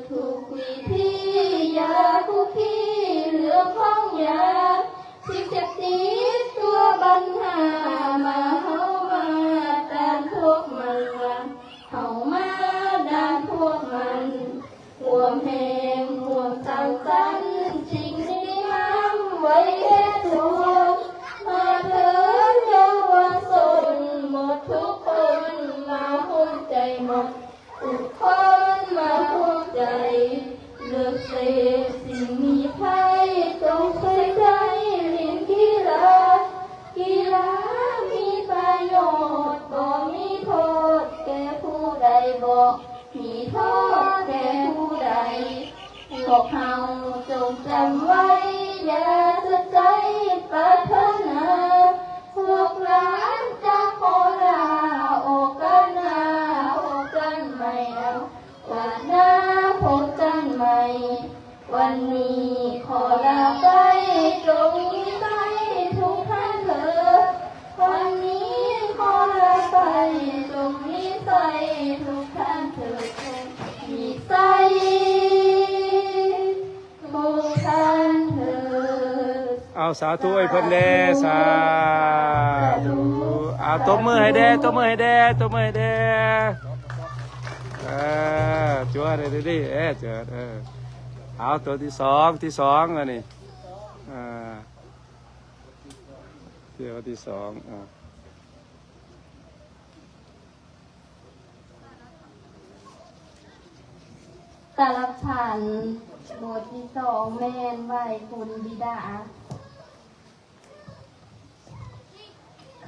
ທຸກວິທີ ຢ່າຄຸກຄີເລື່ອງຂອງຢາ ສິ່ງເສບຕິດຕົວບັນຫາ ມາເຮົາມາຕ້ານພວກມັນ ເຮົາມາດ້ານພວກມັນ ຄວາມແຮງຄວາມສ້າງສັນ ສິ່ງດີງາມໄວ້ແກ່ທຸກ ມາເທີດເຍົາວະຊົນ ໝົດທຸກຄົນ ມາຮ່ວມໃຈໝົດ ທຸກຄົນມາຮ່ວມໃຈ ເລີກເສບສິ່ງມີໄພ ຈົ່ງໃສ່ໃຈຫຼິ້ນກິລາ ກິລາມີປະໂຫຍດ ບໍ່ມີໂທດແກ່ຜູ້ໃດ ບໍ່ມີໂທດແກ່ຜູ້ໃດ ພວກເຮົາຈົ່ງຈຳໄວ້ ຢ່າສະໃຈປາດຖະໜາ ພວກຫຼານຈະຂໍລາ ໂອກາດໜ້າພົບກັນໃໝ່ ໂອກາດໜ້າພົບກັນໃໝ່ ວັນນີ້ຂໍລາໄປ ຈົ່ງມີໄຊທຸກທ່ານເທີດ ວັນນີ້ຂໍລາໄປ ຈົ່ງມີໄຊທຸກທ່ານເທີດ ມີໄຊ ທຸກທ່ານເທີດ. ເອົາ ສາທຸໃຫ້ເພິ່ນແດ່ ສາທຸ ເອົາ ຕົບມືໃຫ້ແດ່ ຕົບມືໃຫ້ແດ່ ຕົບມືໃຫ້ແດ່ ເອີ ຈົວດເດີ ເອີ ຈົວດ ເອີ ເອົາ ຕົວທີສອງ ທີສອງ ອັນນີ້ ເອີ ຕົວທີສອງ ເອີ. ຕະລະພັນ ບົດທີສອງ ແມ່ນໄຫວ້ຄຸນບິດາ.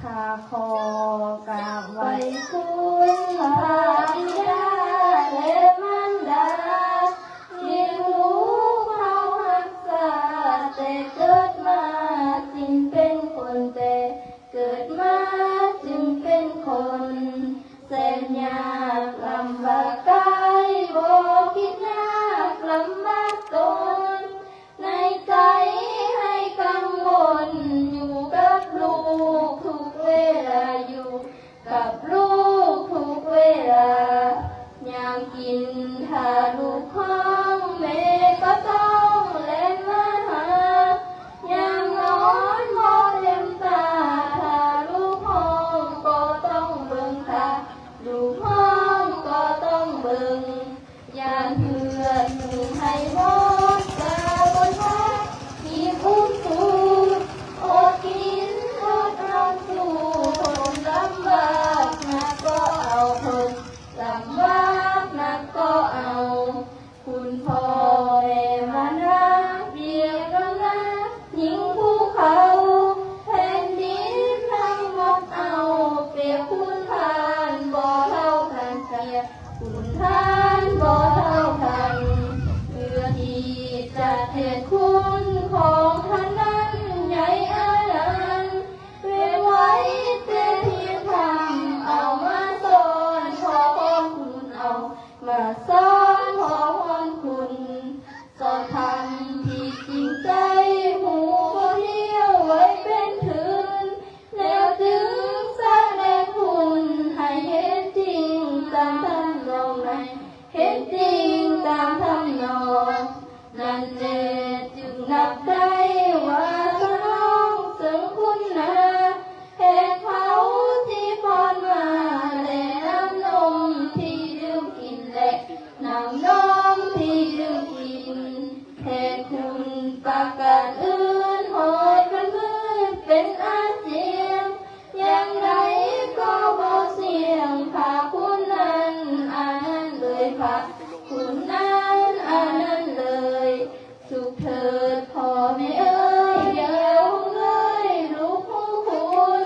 ຂ້າຂໍກາບໄຫວ້ຄຸນພະບິດາ ແລະ ມານດາ ທີ່ລູກເຮົາຮັກສາ ແຕ່ເກີດມາຈຶ່ງເປັນຄົນ ແຕ່ ເກີດມາຈຶ່ງເປັນຄົນ ແສນຍາກລຳບາກກາຍ ບໍ່ຄິດຍາກລຳບາກຕົນ ໃນໃຈໃຫ້ກັງວົນ ຢູ່ກັບລູກທຸກເວລາ ຢູ່ກັບລູກທຸກເວລາ ຍາມກິນຖ້າລູກຮ້ອງ ແມ່ກໍຕ້ອງແລ່ນມາຫາ ຍາມນອນບໍ່ເຕັມຕາ ຖ້າລູກຮ້ອງກໍຕ້ອງເບິ່ງ ຖ້າລູກຮ້ອງກໍຕ້ອງເບິ່ງ ຢ້ານເຮືອນຫຸ້ມໄຫ້ໝົດ ກະບໍ່ທັນອີ່ອຸ່ມຊູ ອົດກິນອົດນອນສູ້ ທົນລຳບາກໜັກກໍເອົາ ທົນ ລຳບາກໜັກກໍເອົາ ຄຸນພໍ່ແມ່ມານາ ປຽບນຳນາຍິງພູເຂົາ ແຜ່ນດິນທັງໝົດເອົາ ປຽບຄຸນທ່ານບໍ່ເທົ່າທັນ ປຽບຄຸນທ່ານບໍ່ເທົ່າທັນ ເພື່ອທີ່ຈະແທນຄຸນຂອງທ່ານນັ້ນໃຫຍ່ອານັນ ເກັບໄວ້ແຕ່ພຽງທຳ ເອົາມາສອນຂໍພອນຄຸນ ເອົາມາສອນຂໍພອນຄຸນ ສອນທຳທີ່ຈິງໃຈ ຮູ້ບໍ່ລ້ຽວໄວ້ເປັນທຶນ ແລ້ວຈຶ່ງສະແດງຄຸນໃຫ້ເຫັນຈິງຕາມທຳນອງໃນ ເຫັນຈິງຕາມທຳນອງ ນັ້ນແລະຈຶ່ງນັບໄດ້ວ່າສະໜອງເຊິ່ງຄຸນນາ ແຮງເຂົາທີ່ປ້ອນມາ ແລະນ້ຳນົມທີ່ດື່ມກິນ ແລະນ້ຳນົມທີ່ດື່ມກິນ ແທນຄຸນປະການອື່ນ ຮອດວັນມືດເປັນອາຈຽນ ຢ່າງໃດກໍບໍ່ສ່ຽງ ພະຄຸນນັ້ນອານັນເອີຍ ພະຄຸນນັ້ນອານັນເອີຍ ສຸກເທີດພໍ່ແມ່ເອີຍ ຢ່າຫົວງເອີຍລູກຂອງຄຸນ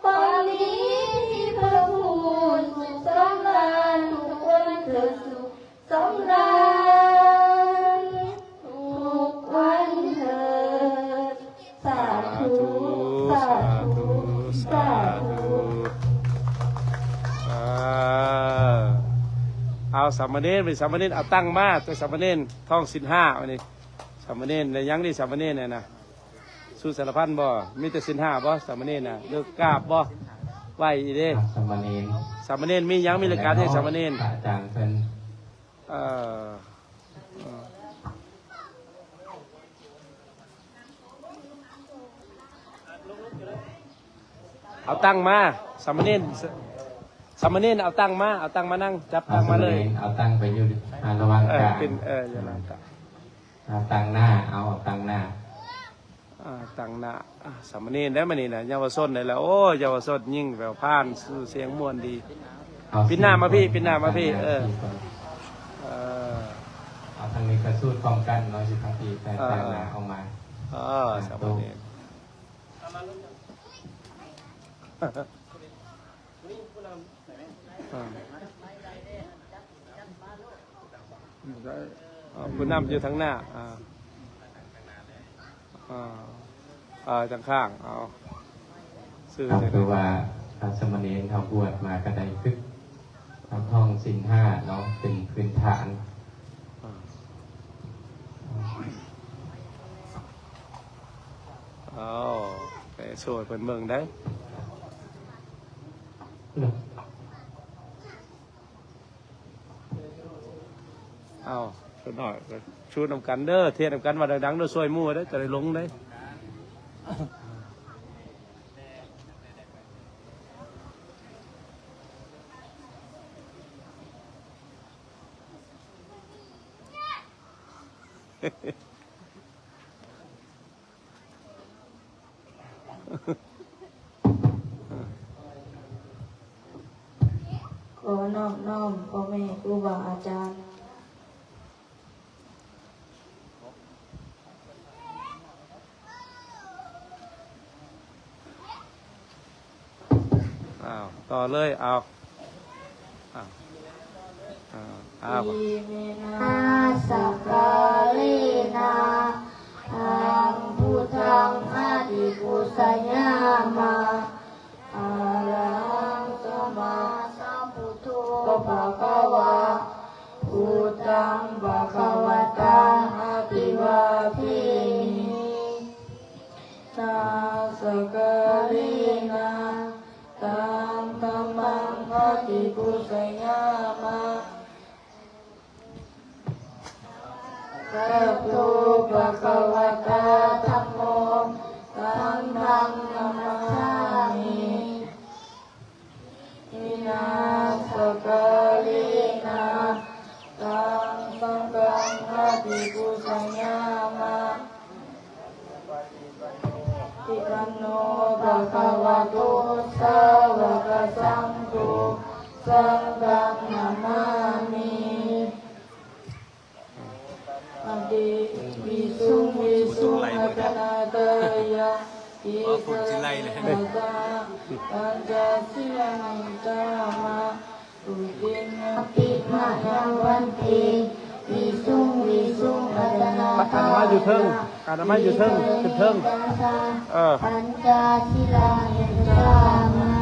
ຄວາມດີທີ່ເພີ່ມພູນ ສຸກສຳລານທຸກວັນເທີດ ສຸກ ສຳລານທຸກວັນເທີດ ສາທຸ ສາທຸ ສາທຸ ສາທຸ ເອີ ເອົາ ສາມະເນນ ເປັນສາມະເນນ ເອົາຕັ້ງມາ ແຕ່ສາມະເນນ ທ່ອງສິນຫ້າ ບາດນີ້ ສາມະເນນ ໄດ້ຫຍັງນີ້ ສາມະເນນ ນັ້ນນະ ສູດສາລະພັນບໍ່? ມີແຕ່ສິນຫ້າບໍ່? ສາມະເນນນະ ເລີກກາບບໍ່? ໄຫວ້ອີເດ້ ສາມະເນນ ສາມະເນນມີຫຍັງ? ມີລາຍການໃຫ້ສາມະເນນ ພະອາຈານເພິ່ນ ເອີ ເອົາຕັ່ງມາ ສາມະເນນ ສາມະເນນເອົາຕັ່ງມາ ເອົາຕັ່ງມານັ່ງ ຈັບຕັ່ງມາເລີຍ ສາມະເນນເອົາຕັ່ງໄປຢູ່ ອ່າ ລະຫວ່າງ ເອີ ກາງ ເປັນ ເອີ ຢູ່ລະຫວ່າງກາງ ເອົາຕັ່ງໜ້າ ເອົາ ເອົາຕັ່ງໜ້າ ອ່າ ຕັ້ງໜ້າ ອ່າ ສາມະເນນໄດ້ມານີ້ນະ ເຍົາວະຊົນໄດ້ລະ ໂອ້ ເຍົາວະຊົນຍິງແບບຜ່ານ ສ- ສຽງມ່ວນດີ ເອົາ ປິ່ນໜ້າມາພີ້ ປິ່ນໜ້າມາພີ້ ເອີ ເອີ ເອົາທາງນີ້ກະສູດພ້ອມກັນເນາະ ຢູ່ທາງພີ້ ແຕ່ ເອີ ແຕ່ໜ້າອອກມາ ເອີ ອ່າ ສາມະເນນ ອ່າ ຜູ້ນຳຢູ່ທາງໜ້າ ອ່າ ອ່າ ອ່າ ທາງຂ້າງ ເອົາ ຊື່ ເອົາ ຄືວ່າ ອ່າ ສາມະເນນເຮົາບວດມາກະໄດ້ຝຶກຮັບຮອງສິນຫ້າເນາະ ເປັນພື້ນຖານ ອ່າ ເອົາ ໄປໂຊໃຫ້ເພິ່ນເບິ່ງໄດ້. ເອົາ ເພິ່ນນ້ອຍ ຊູນຳກັນເດີ ທຽນນຳກັນວ່າດັງໆເດີ ຊ່ວຍໝູ່ເດີ ຈະໄດ້ລົງເດ້. ຂໍນອບນ້ອມພໍ່ແມ່ຄູບາອາຈານ. ອ້າວ ຕໍ່ເລີຍ ອ້າວ ອ້າວ ອ້າວ ອ້າວ ອິເມນະ ສັກກາເລນະ ທັງພຸດທັງອະຕິປຸຊະຍາມະ ອະລະຫັງ ສຳມາສຳພຸດໂທ ພະຄະວາ ພຸດທັງ ພະຄະວະຕັງ ອະພິວາເທມິ ສະກາເລນະ ຕັງ ທຳມັງ ອະຕິປຸຊະຍາມະ ສະກາໂຕ ພະຄະວະຕາ ທຳໂມ ຕັງ ທຳມັງ ນະມັດສາມິ ອິເມນະ ສັກກາເລນະ ຕັງ ສັງຄັງ ອະຕິປຸຊະຍາມະ ປະຕິປັນໂນ ພະຄະວະໂຕ ສາວະກະສັງໂຄ ສັງຄັງ ນະມາມິ. ອະຕິ ວິສຸງ ວິສຸງ ອັດຕະນາທາຍະ ຕິສະລະເນ ປັນຈະສີລາ ຍາຈາມະ ທຸຕິຍຳປິ ມະຍັງ ພັນເຕ ວິສຸງ ວິສຸງ ອັດຕະນາທາຍະ ອະນາມາຢູ່ເທິງ ອະນາມາຢູ່ເທິງ ຂຶ້ນເທິງ ເອີ ປັນຈະສີລາ ຍາຈາມະ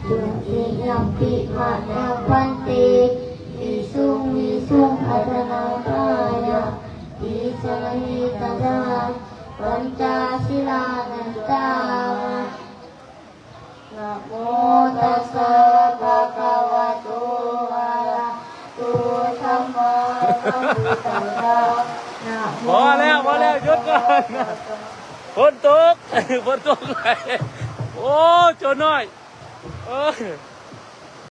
ທຸຕິຍຳປິ ມະຍັງ ພັນເຕ ວິສຸງ ວິສຸງ ອັດຕະນາທາຍະ ຕິສະລະເນ ຍາຈາມະ ປັນຈະສີລາ ຍາຈາມະ. ນະໂມຕັດສະ ພະຄະວະໂຕ ອະລະຫະໂຕ ສຳມາສຳພຸດທັດສະ ນະໂມ ພໍແລ້ວ ພໍແລ້ວ ຢຸດກ່ອນ ຝົນຕົກ ຝົນຕົກ ໂອ້ ໂຈນ້ອຍ ໂອ້ຍ.